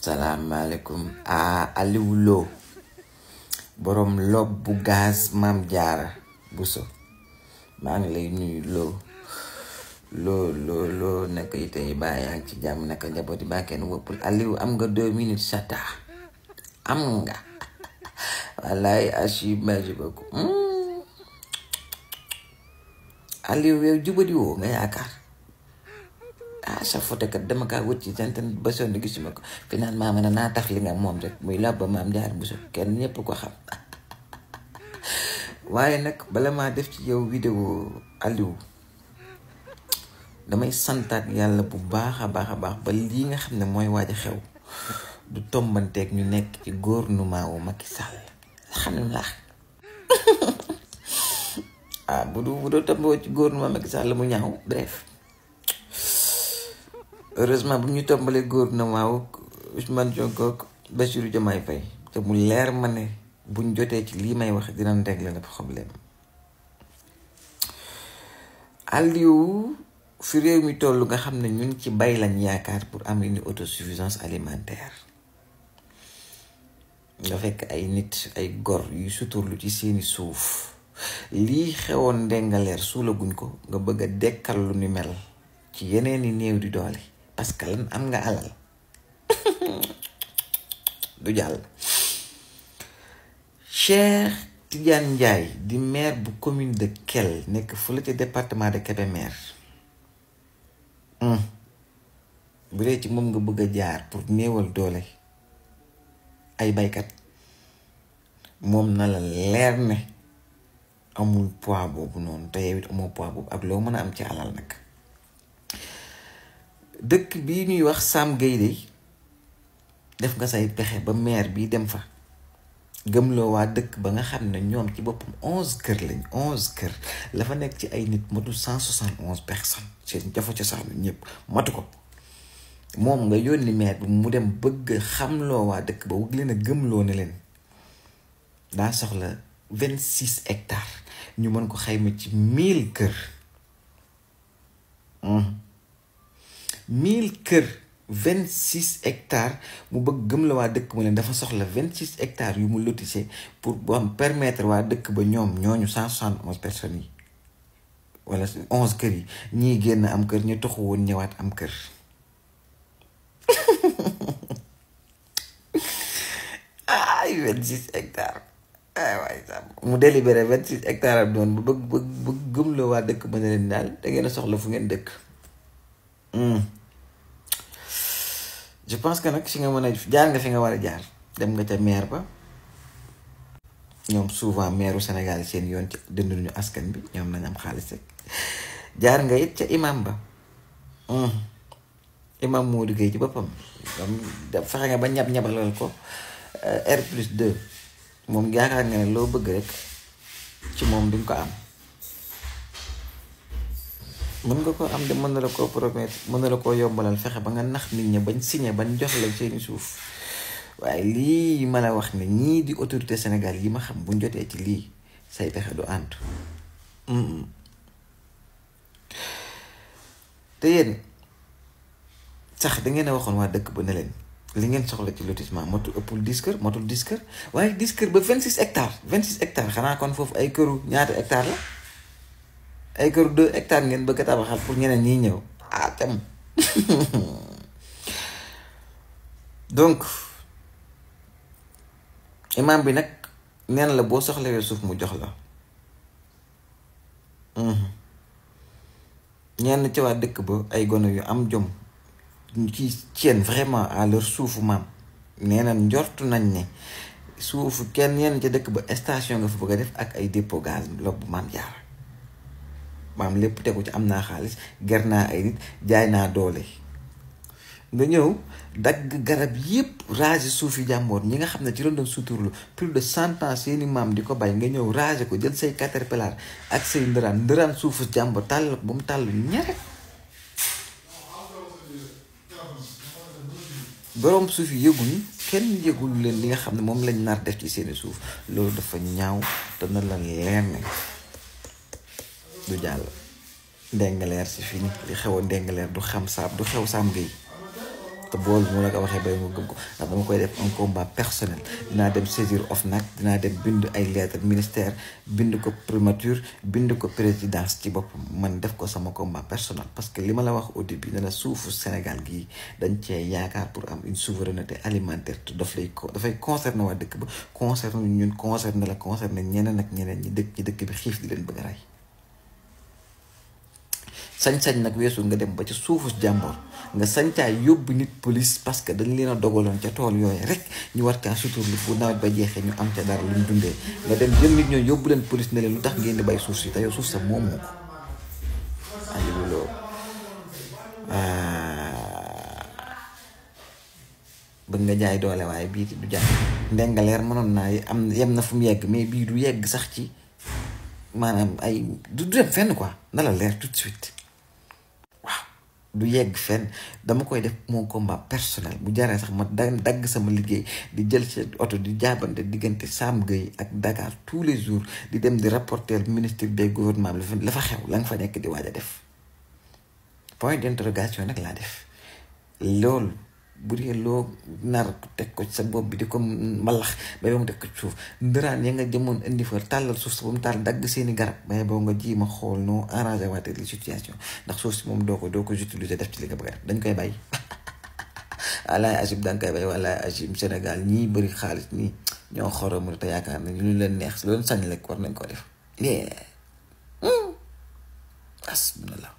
salaamaaleykum Aliou Lo borom lob bu gaz Maam Jaara Buso maa ngi lay nuyu loo naka itay baa yaa ngi ci jàmm naka njabooti baa kenn wëppul Aliou am nga 2 minutes chata am nga wallaay merci beaucoup Aliou yow jubadi woo nga yaakaar sa photo kat dama kaa wut ci jantan ba sonn gisuma ko finalement ma ne naa tax li nga moom rek muy la ba Maam Jaara Buso kenn ñëpp ko xam waaye nag bala maa def ci yow vidéo Aliou damay santaat yàlla bu baax a baax ba lii nga xam ne mooy waaj a xew du tombanteeg ñu nekk ci gouvernement wu Macky Sall alhamdulilah bu doo tomboo ci gouvernement Macky Sall mu ñaaw bref heureusement bu ñu tombalee gouvernement wu Ousmane Sonko ak Bassirou Diomaye Faye te mu leer ma ne buñ jotee ci lii may wax dinañ régler le problème Aliou fi réew mi toll nga xam ne ñun ci bay lañ yaakaar pour am une autosuffisance alimentaire nga fekk ay nit ay gor yu suturlu ci seeni suuf lii xewoon ndengaleer suulaguñ ko nga bëgg a dekkal lu ni mel ci yeneeni néew di doole parce que lan am nga alal du jàll. Cheikh Tidiane Ndiaye di maire bu commune de Kell nekk fële ca département de Kébémer bu dee ci moom nga bëgg a jaar pour néewal doole ay baykat moom na la leer ne amul poids boobu noonu te yow it amoo poids boobu ak loo mën a am ci alal nag dëkk bii ñuy wax Sam Gueye def nga say pexe ba maire bii dem fa gëmloo waa dëkk ba nga xam ne ñoom ci boppam 11 kër lañ 11 kër la fa nekk ci ay nit matu 171 personnes seen jafa ca saanu ñëpp matu ko moom nga yónni maire bi mu dem bëgg xamloo waa dëkk ba wëgg leen a gëmloo ne leen daa soxla 26 hectares ñu mën ko xayma ci 1000 kër 1000 kër 26 hectares mu bëgg gëm la waa dëkk mu leen dafa soxla 26 hectares yu mu lotissé pour bu am permettre waa dëkk ba ñoom ñooñu 171 personnes yi wala 11 kër yi ñii génn am kër ñu toxu woon ñëwaat am kër ay 26 hectares ay waay sax mu délibéré 26 hectares am doon bu bëgg gëm la waa dëkk ba ne leen daal da ngeen a soxla fu ngeen dëkk je pense que nag si nga mën a jaar nga fi nga war a jaar dem nga ca maire ba ñoom souvent maireu Sénégal seen yoon ci dënduñu askan bi ñoom nañ am xaalis rek jaar nga it ca imam ba imam Modou Gueye ci boppam fexe nga ba ñabalal ko R+2 moom yaakaar nga ne loo bëgg rek ci moom duñ ko am mën nga ko am de mën na la koo promettre mën na la koo yombalal fexe ba nga nax nit ñi bañ signé bañ jox la seeni suuf waaye lii ma la wax ne ñii di autorité Sénégal yi ma xam buñ jotee ci lii say pexe du ànd te yéen sax da ngeen a waxoon waa dëkk ba ne leen li ngeen soxla ci lotissement matul ëppul 10 kër matul 10 kër waaye 10 kër ba 26 hectares 26 hectares xanaa kon foofu ay këru ñaata hectares la ay këru 2 hectares ngeen bëgg a tabaxal pour ñeneen ñi ñëw tam donc imam bi nag neen la boo soxlawee suuf mu jox la ñenn ci waa dëkk ba ay gone yu am jom ci ceen vraiment à leur suufu maam nee na njortu nañ ne suufu kenn yenn ca dëkk ba station nga fa bëgg a def ak ay dépôt gaz lob bu Maam Jaara maam lépp tegu ci am naa xaalis ger naa ay nit jaay naa doole nga ñëw dagg garab yépp raser suufi jàmboor ñi nga xam ne ci doon suturlu plus de 100 ans seeni maam di ko bay nga ñëw raser ko jël say caterpillar ak say ndëraan suufu jàmboor tàll ko ba mu tàll ñaret boroom suuf yi yëguñu kenn yëgul leen li nga xam ne moom lañ nar def ci seeni suuf loolu dafa ñaaw te na la leer ne du jàll ndengaleer si fini li xewoon ndengaleer du xam saab du xew Sam Gueye te boolu mu la ko waxee bay mu gëm ko ndax dama koy def un combat personnel dinaa dem saisir OFNAC dinaa dem bind ay lettre ministère bind ko primature bind ko présidence ci boppam man def ko sama combat personnel parce que li ma la wax au début ne la suufu Sénégal gii dañ cee yaakaar pour am une souveraineté alimentaire te dafay concerner waa dëkk ba concerner ñun concerner la concerner ñeneen ak ñeneen ñi dëkk ci dëkk bi xiif di leen bëgg a rey sañ-sañ nag weesu nga dem ba ci suufu jàmbor nga sañcaa yóbbu nit police parce que dañ leen a dogaloon ca tool yooyu rek ñu war kaa suturlu bu nawet ba jeexee ñu am ca dara luñ dundee nga dem jël nit ñoo yóbbu leen police ne leen lu tax ngeen di bay suuf si te yow suuf sa moom moo ko andi loolu bëgg nga jaay doole waaye bii du jaay ndengaleer mënoon naa am yem na fu mu yegg mais bii du yegg sax ci maanaam ay du dem fenn quoi na la leer tout de suite du yegg fenn dama koy def mon combat personnel bu jaree sax ma dagg sama liggéey di jël ci oto di jaabante diggante Sam Gueye ak Dakar tous les jours di dem di rapporter ministre des gouvernement bi la fa xew la nga fa nekk di waaj a def point d'interrogation nag laa def loolu bu dee loo nar teg ko ci sa bopp bi di ko mbalax ba yow nga teg ko ci suuf ndëraan ya nga jëmoon indi fa tàllal suuf sa ba mu tàll dagg seeni garab ba yow nga ji ma xool noo arrangé waatee li situation ndax suuf si moom doo ko utiliser def ci li nga bëgg a def dañ koy bàyyi walaay agib danga koy bàyyi walaay agib Sénégal ñii bëri xaalis nii ñoo xoromu te yaakaar nañ lu leen neex loolu sañ lekk war nañ ko def asbunallah